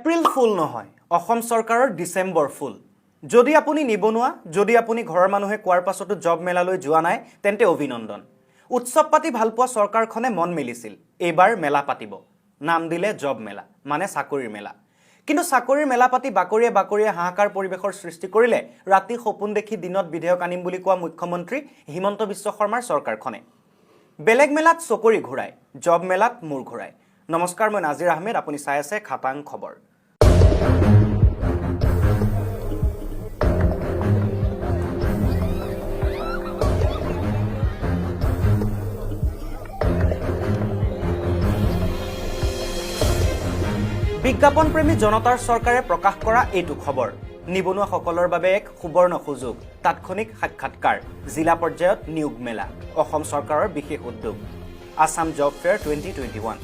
এপ্ৰিল ফুল নহয়, অসম চৰকাৰৰ ডিচেম্বৰ ফুল। যদি আপুনি নিবনুৱা, যদি আপুনি ঘৰৰ মানুহে কোৱাৰ পাছতো জব মেলালৈ যোৱা নাই, তেন্তে অভিনন্দন। উৎসৱ পাতি ভালপোৱা চৰকাৰখনে মন মেলিছিল, এইবাৰ মেলা পাতিব। নাম দিলে জব মেলা, মানে চাকৰিৰ মেলা। কিন্তু চাকৰিৰ মেলা পাতি বাকৰিয়ে বাকৰিয়ে হাহাকাৰ পৰিৱেশৰ সৃষ্টি কৰিলে ৰাতি সপোন দেখি দিনত বিধেয়ক আনিম বুলি কোৱা মুখ্যমন্ত্ৰী হিমন্ত বিশ্ব শৰ্মাৰ চৰকাৰখনে। বেলেগ মেলাত চকৰি ঘূৰাই, জব মেলাত মূৰ ঘূৰাই। নমস্কাৰ, মই নাজিৰ আহমেদ, আপুনি চাই আছে খাটাং খবৰ। বিজ্ঞাপনপ্ৰেমী জনতাৰ চৰকাৰে প্ৰকাশ কৰা এইটো খবৰ। নিবনুৱাসকলৰ বাবে এক সুবৰ্ণ সুযোগ। তাৎক্ষণিক সাক্ষাৎকাৰ, জিলা পৰ্যায়ত নিয়োগ মেলা, অসম চৰকাৰৰ বিশেষ উদ্যোগ Assam Job Fair 2021।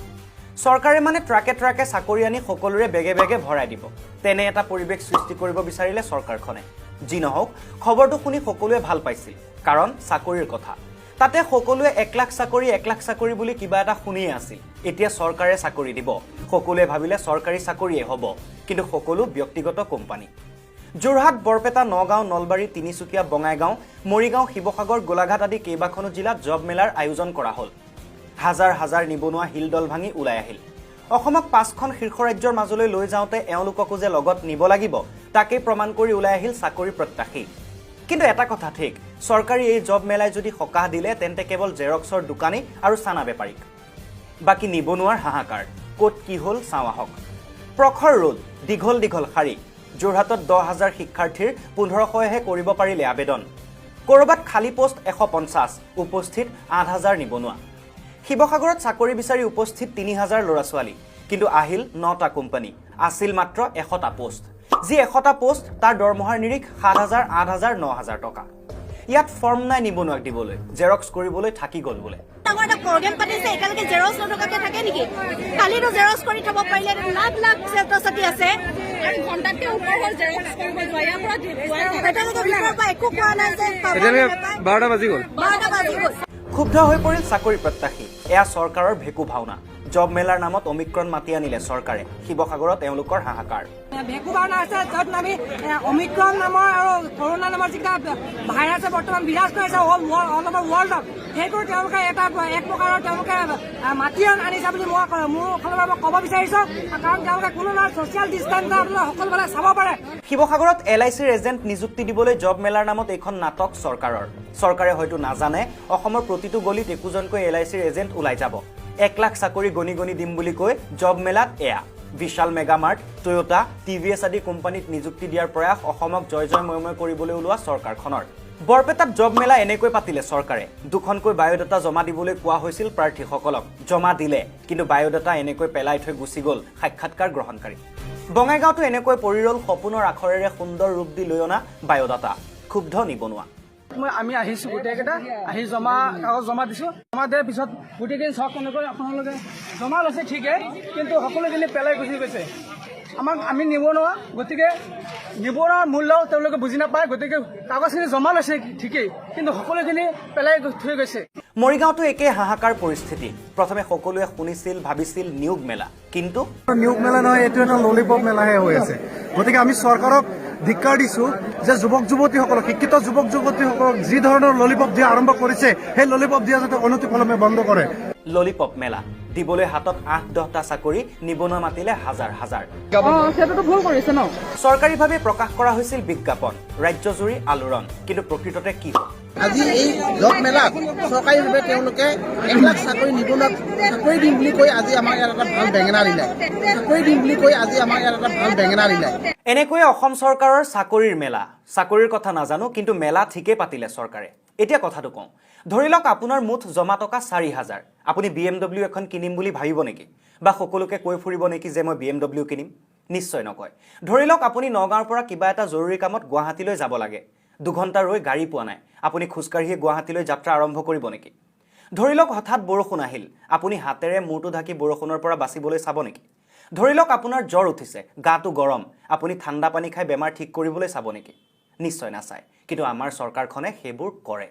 চৰকাৰে মানে ট্ৰাকে ট্ৰাকে চাকৰি আনি সকলোৰে বেগে বেগে ভৰাই দিব, তেনে এটা পৰিৱেশ সৃষ্টি কৰিব বিচাৰিলে চৰকাৰখনে। যি নহওক, খবৰটো শুনি সকলোৱে ভাল পাইছিল, কাৰণ চাকৰিৰ কথা। তাতে সকলোৱে 1 লাখ চাকৰি, 1 লাখ চাকৰি বুলি কিবা এটা শুনিয়ে আছিল। এতিয়া চৰকাৰে চাকৰি দিব, সকলোৱে ভাবিলে চৰকাৰী চাকৰিয়ে হ'ব, কিন্তু সকলো ব্যক্তিগত কোম্পানী। যোৰহাট, বৰপেটা, নগাঁও, নলবাৰী, তিনিচুকীয়া, বঙাইগাঁও, মৰিগাঁও, শিৱসাগৰ, গোলাঘাট আদি কেইবাখনো জিলাত জব মেলাৰ আয়োজন কৰা হ'ল। হাজাৰ হাজাৰ নিবনুৱা হিলদল ভাঙি ওলাই আহিল। অসমক পাঁচখন শীৰ্ষ ৰাজ্যৰ মাজলৈ লৈ যাওঁতে এওঁলোককো যে লগত নিব লাগিব, তাকেই প্ৰমাণ কৰি ওলাই আহিল চাকৰি প্ৰত্যাশী। কিন্তু এটা কথা ঠিক, চৰকাৰী এই জব মেলাই যদি সকাহ দিলে, তেন্তে কেৱল জেৰক্সৰ দোকানী আৰু চানা বেপাৰীক। বাকী নিবনুৱাৰ হাহাকাৰ। ক'ত কি হ'ল চাওঁ আহক। প্ৰখৰ ৰ'দ, দীঘল দীঘল শাৰী। যোৰহাটত 10,000 শিক্ষাৰ্থীৰ 1500হে কৰিব পাৰিলে আবেদন। ক'ৰবাত খালী পোষ্ট 150, উপস্থিত 8000 নিবনুৱা। শিৱসাগৰত চাকৰি বিচাৰি উপস্থিত 3000 ল'ৰা ছোৱালী, কিন্তু আহিল নটা কোম্পানী, আছিল মাত্ৰ 100টা পোষ্ট। যি 100টা পোষ্ট, তাৰ দৰমহাৰ নিৰিখ 7000, 8000, 9000 টকা। ইয়াত ফৰ্ম নাই নিবনুৱাক দিবলৈ, জেৰক্স কৰিবলৈ থাকি গ'ল বোলে। ডাঙৰ এটা প্ৰগ্ৰেম পাতিছে, এতিয়ালৈকে জেৰক্স নথকাকে থাকে নেকি? কালিতো জেৰক্স কৰি থব পাৰিলে। লাখ লাখ ছাত্ৰ ছাত্ৰী আছে। আৰু ঘণ্টাতকৈ ওপৰ হ'ল জেৰক্স কৰিব যোৱা, ইয়াৰ পৰা যোৱাই নাই। এতিয়ালৈকে ভিতৰৰ পৰা একো কোৱা নাই যে পাব নে এতিয়ালৈকে নাপায়। 12টা বাজি গ'ল। 12টা বাজি গ'ল। ক্ষুব্ধ হৈ পৰিল চাকৰি প্ৰত্যাশী। এয়া চৰকাৰৰ ভেকু ভাওনা। জব মেলাৰ নামত অমিক্ৰণ মাতি আনিলে চৰকাৰে। শিৱসাগৰত এওঁলোকৰ হাহাকাৰ। ভেকু ভাওনা আছে, য'ত আমি অমিক্ৰণ নামৰ আৰু কৰোণা নামৰ যিকেইটা ভাইৰাছে বৰ্তমান বিৰাজ কৰিছে অল অভাৰ ৱৰ্ল্ডত, সেইটো তেওঁলোকে এটা এক প্ৰকাৰৰ তেওঁলোকে মাতি আনিছে বুলি মই মোৰ ফালৰ পৰা মই ক'ব বিচাৰিছোঁ। কাৰণ তেওঁলোকে কোনো ধৰণৰ ছ'চিয়েল ডিষ্টেঞ্চ আপোনালোকে সকলোফালে চাব পাৰে। শিৱসাগৰত এল I চিৰ এজেণ্ট নিযুক্তি দিবলৈ জব মেলাৰ নামত এইখন নাটক চৰকাৰৰ। চৰকাৰে হয়তো নাজানে, অসমৰ প্ৰতিটো গলিত একোজনকৈ এল I চিৰ এজেণ্ট ওলাই যাব। 1 লাখ চাকৰি গণি গণি দিম বুলি কৈ জব মেলাত এয়া বিশাল মেগামাৰ্ট, টয়োটা, টিভিএছ আদি কোম্পানীত নিযুক্তি দিয়াৰ প্ৰয়াস অসমক জয় জয় ময়ময় কৰিবলৈ ওলোৱা চৰকাৰখনৰ। বৰপেটাত জব মেলা এনেকৈ পাতিলে চৰকাৰে। দুখনকৈ বায়'ডাটা জমা দিবলৈ কোৱা হৈছিল প্ৰাৰ্থীসকলক। জমা দিলে, কিন্তু বায়'ডাটা এনেকৈ পেলাই থৈ গুচি গ'ল সাক্ষাৎকাৰ গ্ৰহণকাৰী। বঙাইগাঁৱতো এনেকৈ পৰি ৰ'ল সপোনৰ আখৰেৰে সুন্দৰ ৰূপ দি লৈ অনা বায়'ডাটা। ক্ষুব্ধ নিবনুৱা। আমি আহিছোঁ, গোটেইকেইটা আহি জমা কাগজ জমা দিছোঁ। জমা দিয়াৰ পিছত গোটেইখিনি চাওক কেনেকৈ আপোনালোকে জমা লৈছে ঠিকেই, কিন্তু সকলোখিনি পেলাই গুচি গৈছে। আমাক আমি নিবনুৱা, গতিকে নিবনুৱাৰ মূল্য তেওঁলোকে বুজি নাপায়। গতিকে কাগজখিনি জমা লৈছে ঠিকেই, কিন্তু সকলোখিনি পেলাই থৈ গৈছে। মৰিগাঁৱতো একেই হাহাকাৰ পৰিস্থিতি। প্ৰথমে সকলোৱে শুনিছিল, ভাবিছিল নিয়োগ মেলা, কিন্তু নিয়োগ মেলা নহয়, এইটো এটা ললিপপ মেলাহে হৈ আছে। গতিকে আমি চৰকাৰক ধিক্কাৰ দিছো যে যুৱক যুৱতীসকলক, শিক্ষিত যুৱক যুৱতীসকলক যি ধৰণৰ ললিপপ দিয়া আৰম্ভ কৰিছে, সেই ললিপপ দিয়া যাতে অনতিপলমে বন্ধ কৰে। ললিপপ মেলা দিবলৈ হাতত 8-10টা চাকৰি, নিবনুৱা মাতিলে হাজাৰ হাজাৰ। সেইটোতো ভুল কৰিছে ন। চৰকাৰীভাৱে প্ৰকাশ কৰা হৈছিল বিজ্ঞাপন, ৰাজ্যজুৰি আলোড়ন, কিন্তু প্ৰকৃততে কি হ'ল? আজি এই জব মেলাত চৰকাৰীভাৱে তেওঁলোকে 1 লাখ চাকৰি, নিবনুৱাক চাকৰি দিম বুলি কৈ আজি আমাক ইয়াত এটা ভাল বেঙেনা দিলে। চাকৰি দিম বুলি কৈ আজি আমাক ইয়াত এটা ভাল বেঙেনা দিলে। এনেকৈয়ে অসম চৰকাৰৰ চাকৰিৰ মেলা। চাকৰিৰ কথা নাজানো, কিন্তু মেলা ঠিকেই পাতিলে চৰকাৰে। এতিয়া কথাটো কওঁ, ধৰি লওক আপোনাৰ মুঠ জমা টকা 4000। আপুনি বি এম ডব্লিউ এখন কিনিম বুলি ভাবিব নেকি বা সকলোকে কৈ ফুৰিব নেকি যে মই বি এম ডব্লিউ কিনিম? নিশ্চয় নকয়। ধৰি লওক আপুনি নগাঁৱৰ পৰা কিবা এটা জৰুৰী কামত গুৱাহাটীলৈ যাব লাগে, 2 ঘণ্টা ৰৈ গাড়ী পোৱা নাই। আপুনি খোজকাঢ়িয়ে গুৱাহাটীলৈ যাত্ৰা আৰম্ভ কৰিব নেকি? ধৰি লওক হঠাৎ বৰষুণ আহিল, আপুনি হাতেৰে মূৰটো ঢাকি বৰষুণৰ পৰা বাচিবলৈ চাব নেকি? ধৰি লওক আপোনাৰ জ্বৰ উঠিছে, গাটো গৰম, আপুনি ঠাণ্ডা পানী খাই বেমাৰ ঠিক কৰিবলৈ চাব নেকি? নিশ্চয় নাচায়। কিন্তু আমাৰ চৰকাৰখনে সেইবোৰ কৰে।